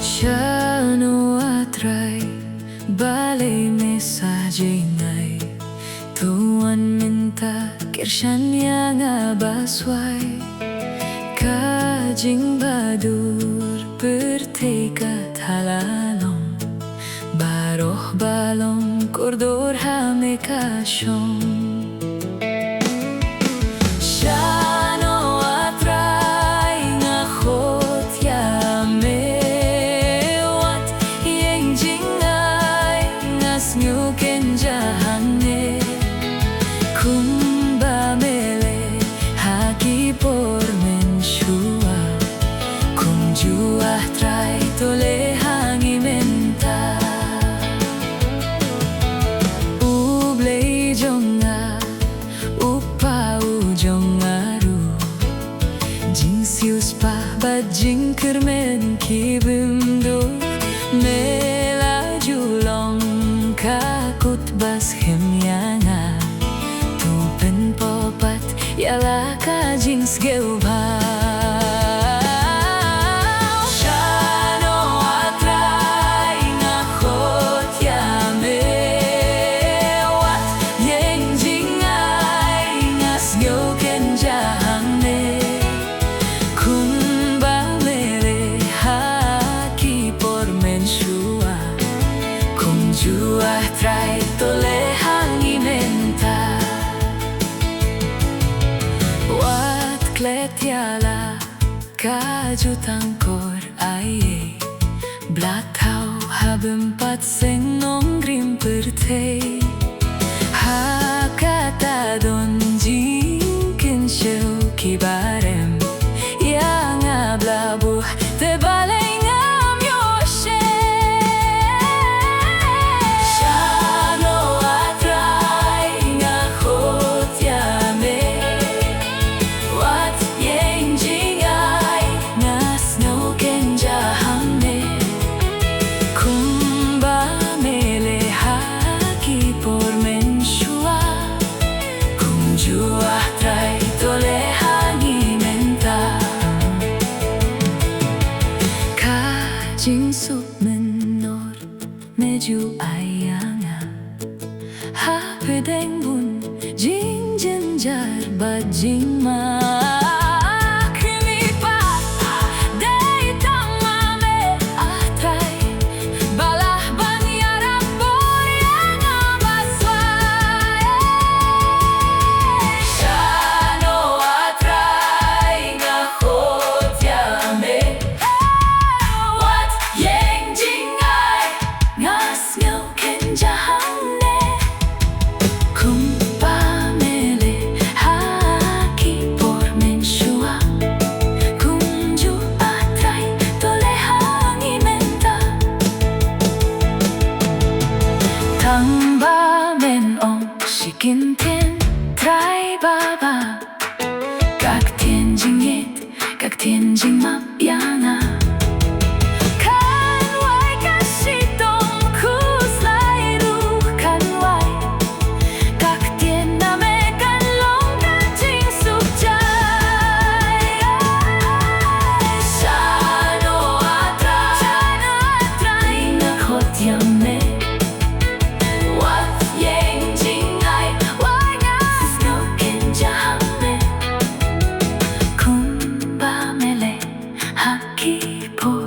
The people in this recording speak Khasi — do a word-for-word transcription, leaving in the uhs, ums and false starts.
Shano A Trai, balei me sa jngai? To wan mynta kyrshan ïa nga baswai. Ka jingbadur pyrthei ka thala long, baroh ba long kordor ha me ka shong. Shano A Trai, nga khot ïa me, wat ïeng jngai, nga sngew kynja hangne. Kumba me leh ha ki por mynshuwa, kumjuh A Trai to leh ha ngi mynta. U Blei jong nga, U Kpa u jong nga ruh, jingsiewspah bad jingkyrmen ki bym dur. Me la ju long ka kut ba skhem ïa nga, to pynpaw pat ïa la ka jingsngewbha. Shano A Trai, nga khot ïa me, wat ïeng jngai, nga sngew kynja hangne. Kumba me leh ha ki por mynshuwa, kumjuh A Trai to leh ha ngi mynta. Wat klet ïa la ka jutang kor aiei, bla thaw ha bym pat seng nongrim pyrthei. Ha kata don jingkynshew kiba rem ïa nga, bla buh te balei ngam ïoh shem. Shano A Trai, nga khot ïa me, wat ïeng jngai, nga sngew kynja hangne. Kumba me leh ha ki por mynshuwa, kumjuh A Trai to leh ha ngi mynta. Ka jingsuk mynnor me ju ai ïa nga, hapdeng bun jingjynjar bad jingma. Kmie pat, dei tang ma me A Trai, ba lah ban ïarap bor ïa nga baswai. Shano A Trai, nga khot ïa me, wat ïeng jngai, nga sngew kynja hangne. Kumba me leh ha ki por mynshuwa, kumjuh A Trai to leh ha ngi mynta. Tang ba men ong shi kyntien, Trai Baba, ka ktien jingit, ka ktien jingmap ïa nga. Kan wai ka shitom khuslai ruh kan wai, ka ktien na me kan long ka jingsuk jai. Shano A Trai, shano A Trai, nga khot ïa me, wat ïeng jngai, wat nga sngew kynja hangne. Kumba me leh ha ki por